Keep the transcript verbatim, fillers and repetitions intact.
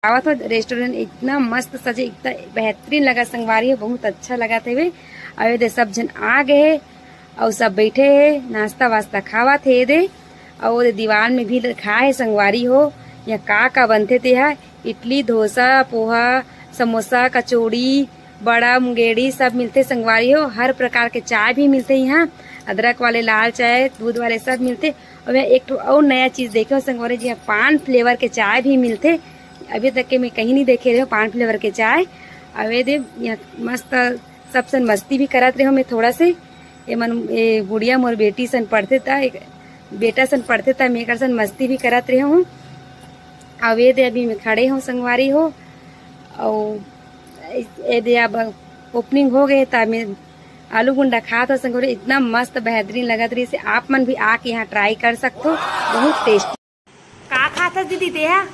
आवत हो, रेस्टोरेंट इतना मस्त सजे, इतना बेहतरीन लगा संगवारी हो, बहुत अच्छा लगा थे। अउ ये दे सब झन आ गए हे अउ सब बैठे हे, नाश्ता वास्ता खावत हे ये दे। अउ वो दे दीवार में भी लिखा है संगवारी हो, यहाँ का का बनथे ते हा, इडली, डोसा, पोहा, समोसा, कचौड़ी, बड़ा, मुंगेड़ी सब मिलथे संगवारी हो। हर प्रकार के चाय भी मिलथे यहाँ, अदरक वाले, लाल चाय, दूध वाले सब मिलथे। अउ मैं एक ठो अउ नया चीज देखे हो संगवारी जी, यहाँ पान फ्लेवर के चाय भी मिलथे। अभी तक के मैं कहीं नहीं देखे रहे हो पान फ्लेवर के चाय। अउ ये दे यहाँ मस्त सबसे मस्ती भी करत रहे हो मैं थोड़ा से। ये मन, ये गुड़िया मोर बेटी सन पढ़थे ता, एक बेटा सन पढ़थे ता, मैं एकर सन मस्ती भी करत रहे हूँ। अउ ये दे अभी मैं खड़े हूँ संगवारी हो। अउ ये दे अब ओपनिंग हो गए ता मैं आलू गुंडा खात हो संगवारी, इतना मस्त बेहतरीन लगत रही से। आप मन भी आके यहाँ ट्राई कर सकते हो, बहुत टेस्टी। का खात हस दीदी तेहा?